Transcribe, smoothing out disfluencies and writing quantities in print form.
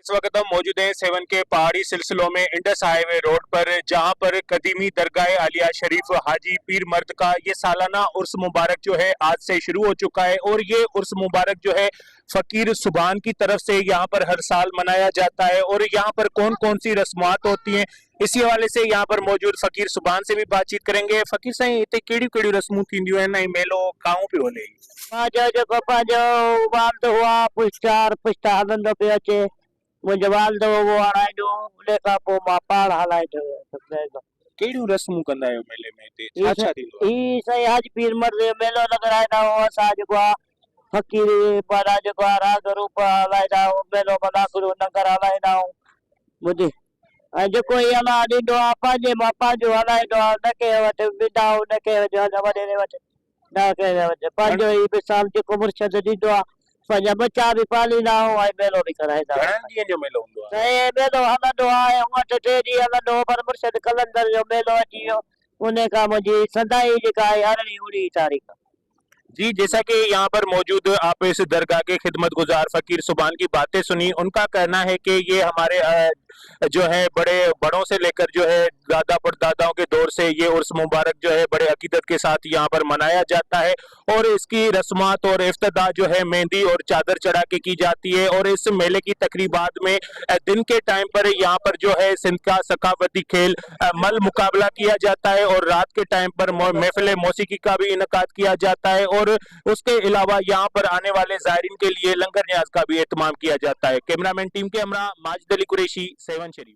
इस वक्त हम मौजूद हैं सेवन के पहाड़ी सिलसिलों में इंडस हाईवे रोड पर, जहां पर कदीमी दरगाह आलिया शरीफ हाजी पीर मर्द का ये सालाना उर्स मुबारक जो है आज से शुरू हो चुका है। और ये उर्स मुबारक जो है फ़कीर सुभान की तरफ से यहाँ पर हर साल मनाया जाता है। और यहाँ पर कौन कौन सी रस्मात होती हैं, इसी हवाले से यहाँ पर मौजूद फ़कीर सुभान से भी बातचीत करेंगे। फ़कीर साईं, हिते कहिड़ियूं कहिड़ियूं रस्मूं थींदियूं आहिनि ऐं मेलो काऊं पियो हले? मां चयो जेको पंहिंजो वालदो हुआ, पुष्टार पुष्टा हलंदो पियो अचे। मुंहिंजो वालदो उहो हणाईंदो, उन खां पोइ मां पाण हलाईंदो हुयुसि। कहिड़ियूं रस्मूं कंदा आहियो मेले में? हिते छा छा थींदो आहे? ही साईं हाजी पीर मर्द जो मेलो लॻाराईंदा आहियूं असां, जेको आहे फ़क़ीर माना जेको आहे राग रूप हलाईंदा आहियूं, मेलो मलाखड़ो लंगर हलाईंदा आहियूं ॿुधी। ऐं जेको ई अलाह ॾींदो आहे पंहिंजे मां पंहिंजो हलाईंदो आहे, न कंहिं वटि ॾींदा आहियूं, न कंहिं वटि वॾेरे वटि, न कंहिं वटि। पंहिंजो ई मिसाल जेको मुर्शद ॾींदो आहे, पंहिंजा ॿचा बि पालींदा आहियूं ऐं मेलो बि कराईंदा आहियूं। घणनि ॾींहनि जो मेलो हूंदो आहे? साईं मेलो हलंदो आहे, हूअं त टे ॾींहं हलंदो हो, पर मुर्शद कलंदर जो मेलो अची वियो, उन खां मुंहिंजी सदाई जेका आहे अरिड़हीं उणिवीह तारीख़। जी, जैसा कि यहाँ पर मौजूद आप इस दरगाह के खिदमत गुजार फकीर सुभान की बातें सुनी, उनका कहना है कि ये हमारे जो है बड़े बड़ों से लेकर जो है दादा परदादाओं के दौर से ये उर्स मुबारक जो है बड़े अकीदत के साथ यहाँ पर मनाया जाता है और इसकी रस्मात और इफ्तिताह जो है मेहंदी और चादर चढ़ा के की जाती है। और इस मेले की तकरीबात में दिन के टाइम पर यहाँ पर जो है सिंध का सकाफती खेल मल मुकाबला किया जाता है और रात के टाइम पर महफिल मौसीकी का भी इनकाद किया जाता है और उसके अलावा यहाँ पर आने वाले ज़ायरीन के लिए लंगर न्याज का भी एहतमाम किया जाता है। कैमरामैन टीम के हमरा माजिद अली कुरैशी, सेवन शरीफ।